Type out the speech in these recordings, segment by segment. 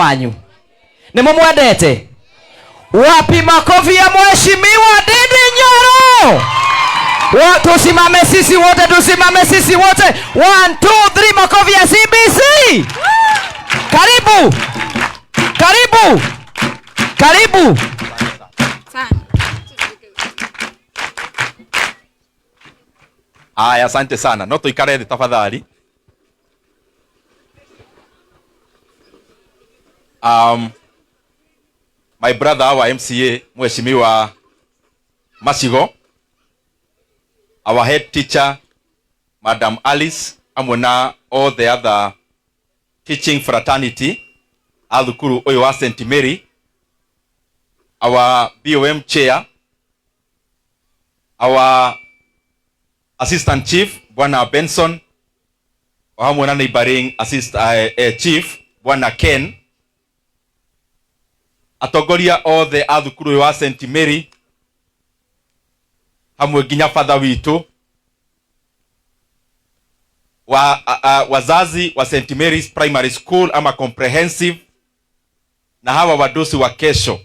Wanyu nĩ mũmwendete? Wapi makofi ya Mheshimiwa Ndindi Nyoro? Wa, tusimame sisi wote, tusimame sisi wote. One, two, three, makofi ya CBC. Karibu, karibu, karibu. Aya, asante sana. No tuikare thĩ tafadhali. My brother, our MCA, Mheshimiwa Masigo, our head teacher, Madam Alice, hamwe na all the other teaching fraternity a thukuru ũyũ wa St. Mary, our BOM chair, our assistant chief, Bwana Benson, o hamwe na neighboring assist, chief, Bwana Ken, atongoria othe a thukuru ũyũ wa St. Mary, hamwe nginya father witũ wa wazazi wa St. Mary's Primary School ama comprehensive, na hawa wadosi wa kesho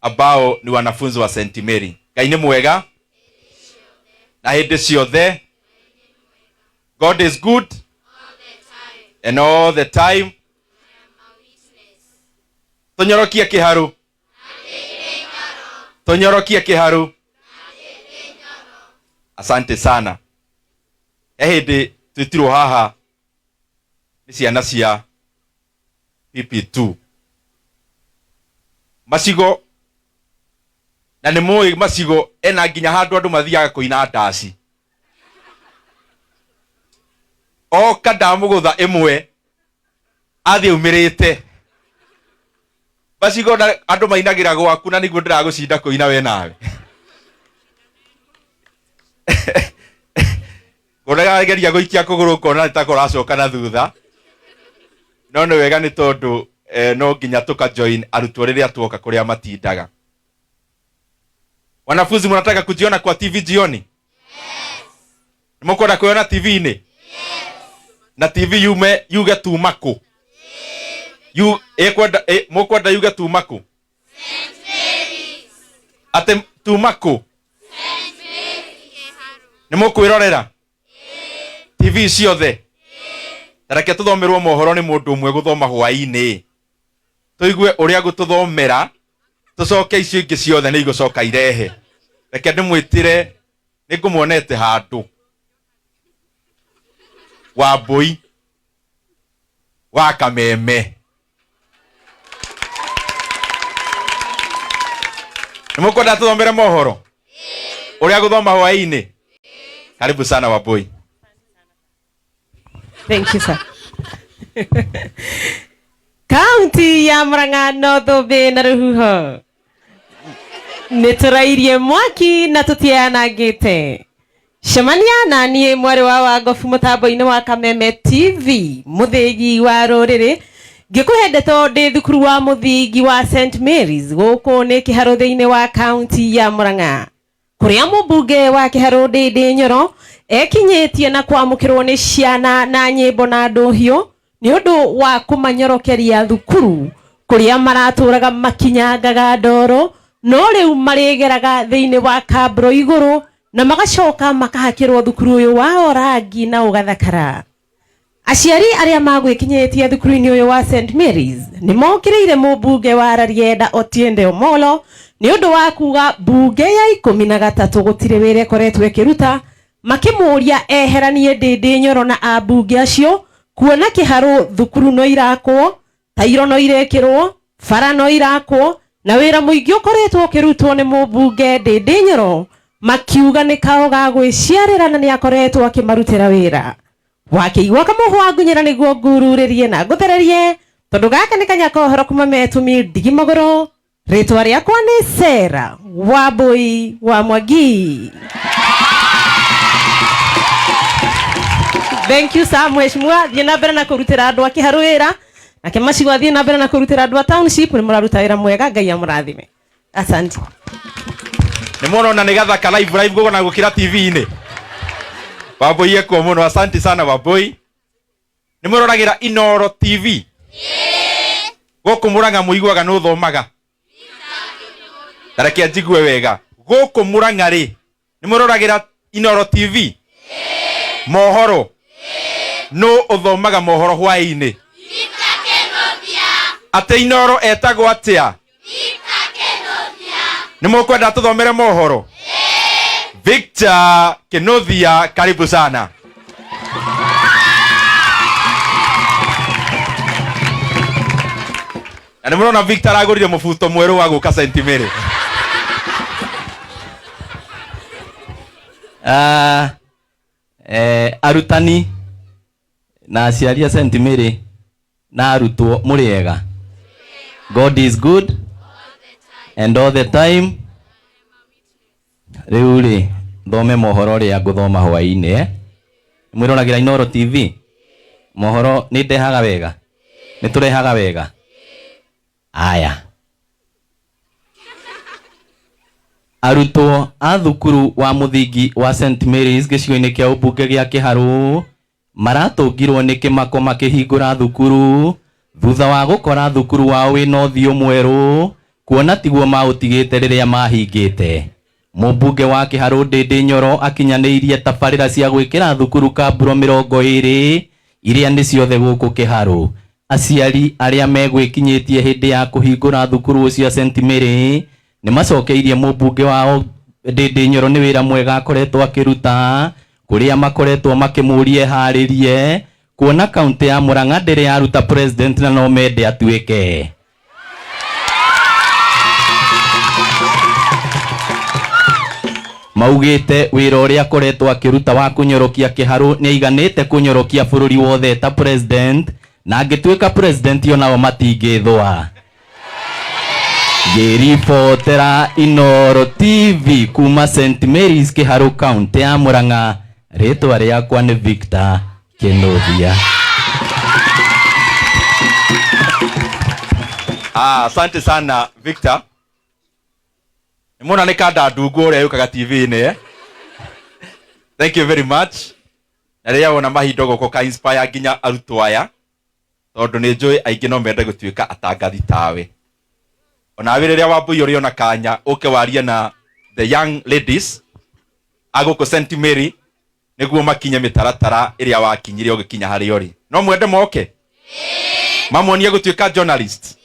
ambao ni wanafunzi wa St. Mary. Ngai nĩ mwega na hĩndĩ ciothe. God is good and all the time. Tũnyorokie kĩharu, tũnyorokie kĩharu. Asante sana. He hĩndĩ twĩtirwo haha nĩ ciana cia PP2 Macigo, na nĩ mũĩ Macigo ena nginya handũ andũ mathiaga kũina ndaci. Oka ndamũgũtha ĩmwe athiĩ aumĩrĩte Macigo, na andũ mainagĩra gwaku, na nĩguo ndĩragũcinda kũina we nawe. Ngona geria gũikia kũgũrũ, ngona nĩ ta kũracoka na thutha, no nĩ wega nĩ tondũ no nginya tũka join arutwo rĩrĩa tuoka kũrĩa matindaga. Wanafunzi, mnataka kujiona kwa TV jioni? Yes. Mũkwenda kwĩona TV-inĩ? Na TV yume yuge tuma kũ? Yu ĩkwenda mũkwenda yuge tuma kũ? Atĩ tuma kũ? Nĩ mũkwĩrorera TV ciothe? Ta reke tũthomerwo mohoro nĩ mũndũ ũmwe gũthoma hwaĩ-inĩ, tũigue ũrĩa gũtũthomera, tũcoke icio ingĩ ciothe nĩ igũcoka irehe. Reke ndĩmwĩtĩre, nĩ ngũmuonete handũ, Wambũi wa Kameme. Nĩ mũkwenda tũthomere mohoro ũrĩa gũthoma hwaĩ-inĩ? Karibu sana, Wambũi. Thank you, sir. Kaunti ya Murang'a no thũmbĩ na rũhuho. Nĩ tũrairie mwaki na tũtianangĩte. Cemania na niĩ mwarĩ wa Wangobu mũtambo-inĩ wa Kameme TV, mũthĩgi wa rũrĩrĩ, ngĩkũhe ndeto ndĩ thukuru wa mũthingi wa St Mary's gũkũ nĩ Kĩharũ thĩinĩ wa kaunti ya Murang'a, kũrĩa mũmbunge wa Kĩharũ Ndindi Nyoro ekinyĩtie na kwamũkĩrwo nĩ ciana na nyĩmbo na ndũhiũ nĩ ũndũ wa kũmanyorokeria thukuru kũrĩa maratũraga makinyangaga ndoro, no rĩu marĩgeraga thĩinĩ wa kambro igũrũ na magacoka makahakĩrwo thukuru ũyũ wao rangi na ũgathakara. Aciari arĩa magwĩkinyĩtie thukuru-inĩ ũyũ wa St Mary's nĩ mokĩrĩire mũmbunge wa Rarieda Otiende Omolo nĩ ũndũ wa kuga mbunge ya 13 gũtirĩ wĩra ĩkoretwo ĩkĩruta, makĩmũria eheranie Ndindi Nyoro na ambunge acio, kuona Kĩharũ thukuru no irakwo, tairo no irekĩrwo, bara no irakwo, na wĩra mũingĩ ũkoretwo ũkĩrutwo nĩ mũmbunge Ndindi Nyoro, makiuga nĩ kao ga gwĩciarĩra na nĩ akoretwo akĩmarutĩra wĩra. Wakĩigua kamũhwa ngunyĩra nĩguo ngururĩrie na ngũthererie, tondũ gaka nĩ kanya ka ũhoro kuma metũmi ndigi magũrũ. Rĩtwa rĩakwa nĩ Sera Wambũi wa Mwangi. Thank you sir. Mheshimiwa, thiĩ na mbere na kũrutĩra andũ a Kĩharũ wĩra, nake Macigo athiĩ na mbere na kũrutĩra andũ a township. Nĩ mũraruta wĩra mwega, Ngai amũrathime. Asante. Nĩ mũrona nĩ gathaka live live gũgona gũkĩra TV-inĩ. Wambũi ekuo mũno. Asante sana, Wambũi. Nĩ mũroragĩra Inoro TV? Gũkũ Mũrang'a mũiguaga nũ ũthomaga? Tareke njigue wega. Gũkũ Mũrang'a rĩ, nĩ mũroragĩra Inoro TV? Mohoro? Nũ ũthomaga mohoro hwaĩ-inĩ? Atĩ Inoro etagwo atĩa? Nĩ mũkwenda tũthomere mohoro? Victor Kinuthia, karibu sana. Na nĩ mũrona Victor aragũrire mũbuto mwerũ wa gũka St. Mary. Ah, arutani na aciari a St. Mary na arutwo mũrĩ ega. God is good and all the time. Rĩu rĩ, thome mohoro ũrĩa ngũthoma hwaĩ-inĩ eh? Mwĩroragĩra Inooro TV? Mohoro nĩ ndehaga wega? Nĩ tũrehaga wega? Aya. Arutwo a thukuru wa mũthingi wa St Mary's gĩcigo-inĩ kĩa ũmbunge gĩa Kĩharũ Maratũngirwo nĩ kĩmako makĩhingũra thukuru thutha wa gũkora thukuru wao wĩna ũthiũ mwerũ kuona tiguo maũtigĩte rĩrĩa mahingĩte. Mũmbunge wa Kĩharũ Ndĩndĩ Nyoro akinyanĩirie tabarĩra cia gwĩkĩra thukuru kamburo 20 iria nĩ ciothe gũkũ Kĩharũ. Aciari arĩa megwĩkinyĩtie hĩndĩ ya kũhingũra thukuru ũcio St Mary Nĩ macokeirie mũmbunge wao Ndĩndĩ Nyoro nĩ wĩra mwega akoretwo akĩruta kũrĩa makoretwo makĩmũria eharĩrie kuona kaũntĩ ya Murang'a ndĩrĩ yaruta president na no mende atuĩke. Maugĩte wĩra ũrĩa akoretwo akĩruta wa kũnyorokia Kĩharũ nĩaiganĩte kũnyorokia bũrũri wothe ta president na angĩtuĩka president onao matingĩthũa. Ngĩribotera Inooro TV kuma St Mary's Kĩharũ kaũntĩ ya Murang'a, rĩtwa rĩakwa nĩ Victor Kĩnuthia. Ah, asante sana Victor. Nĩmwona nĩ kanda ndungu ũrĩa yũkaga TV-inĩ eh? Thank you very much. Na rĩrĩa wona mahinda ũgoka ũka inspire nginya arutwo aya tondũ nĩ njũĩ aingĩ no mende gũtuĩka atangathi tawe. Onawe rĩrĩa Wambũi ũrĩona kanya ũke warie na the young ladies a gũkũ St Mary nĩguo makinye mĩtaratara ĩrĩa wakinyire ũgĩkinya harĩa ũrĩ. No mwende moke? Mamuonie gũtuĩka journalist?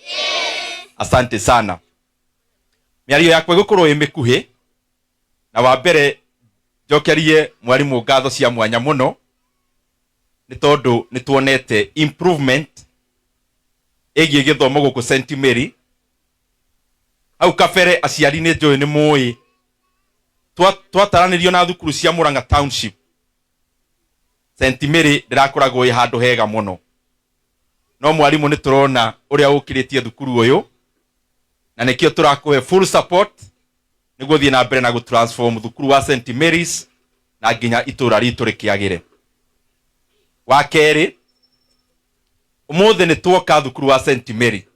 Asante sana. Mĩario yakwa ĩgũkorwo ĩ mĩkuhĩ, na wa mbere njokerie mwarimũ ngatho cia mwanya mũno nĩ tondũ nĩ tuonete improvement ĩgiĩ gĩthomo gũkũ St Mary. Hau kabere aciari nĩ njũĩ nĩ mũĩ twataranĩrio na thukuru cia Murang'a Township, St Mary ndĩrakoragwo ĩ handũ hega mũno, no mwarimũ nĩ tũrona ũrĩa ũkĩrĩtie thukuru ũyũ, na nĩkĩo tũrakũhe full support nĩguo ũthiĩ na mbere na gũ-transform thukuru wa St Mary's na nginya itũra ritũ rĩkĩagĩre. Wa kerĩ, ũmũthĩ nĩ tuoka thukuru wa St Mary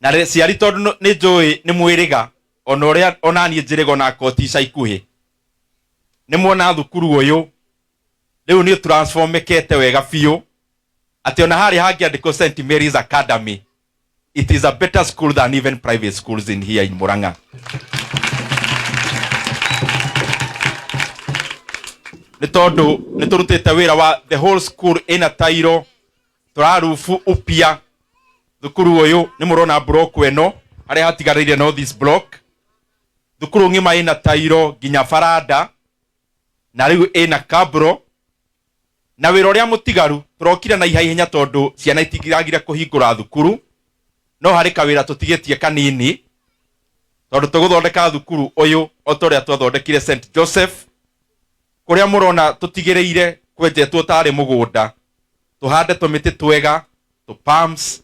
na ciari tondũ nĩ njũĩ nĩ mwĩrĩga ona ũrĩa ona niĩ njĩrĩga ona koti ica ikuhĩ, nĩ mwona thukuru ũyũ rĩu nĩ transformekete wega biũ atĩ ona harĩa hangĩandĩkwo St Mary's Academy, it is a better school than even private schools in here in Murang'a. Nĩ tondũ nĩ tũrutĩte wĩra wa the whole school ĩna tairo, tũrarubu upya thukuru ũyũ. Nĩ mũrona block ĩno harĩa hatigarĩire no this block, thukuru ng'ima ĩna tairo nginya baranda, na rĩu ĩna kabro na wĩra ũrĩa mũtigaru tũrokire na ihaihenya tondũ ciana itingĩragire kũhingũra thukuru, no harĩ kawĩra tũtigĩtie kanini tondũ tũgũthondeka thukuru ũyũ o ta ũrĩa twathondekire St Joseph, kũrĩa mũrona tũtigĩrĩire kwenjetwo tarĩ mũgũnda, tũhande tũmĩtĩ twega tũ palms,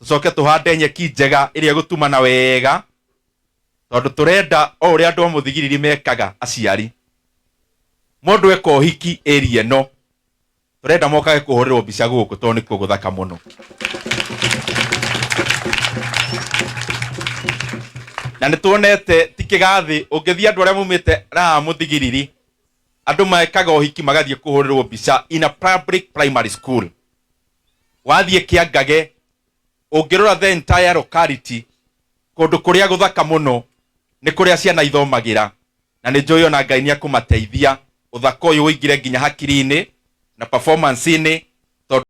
tũcoke tũhande nyeki njega ĩrĩa ĩgũtumana wega, tondũ tũrenda o ũrĩa andũ a mũthigiriri mekaga. Aciari, mũndũ eka ũhiki area ĩno, tũrenda mokage kũhũrĩrwo mbica gũkũ tondũ nĩkuo gũthaka mũno. Na nĩ tuonete ti kĩgathĩ, ũngĩthiĩ andũ arĩa maumĩte raha mũthigiriri, andũ mekaga ũhiki magathiĩ kũhũrĩrwo mbica in a public primary school. Wathiĩ Kĩangage. Ũngĩrora the entire locality, kũndũ kũrĩa gũthaka mũno nĩ kũrĩa ciana ithomagĩra, na nĩ njũĩ ona Ngai nĩ akũmateithia ũthaka ũyũ ũingĩre nginya hakiri-inĩ na performance-inĩ, tondũ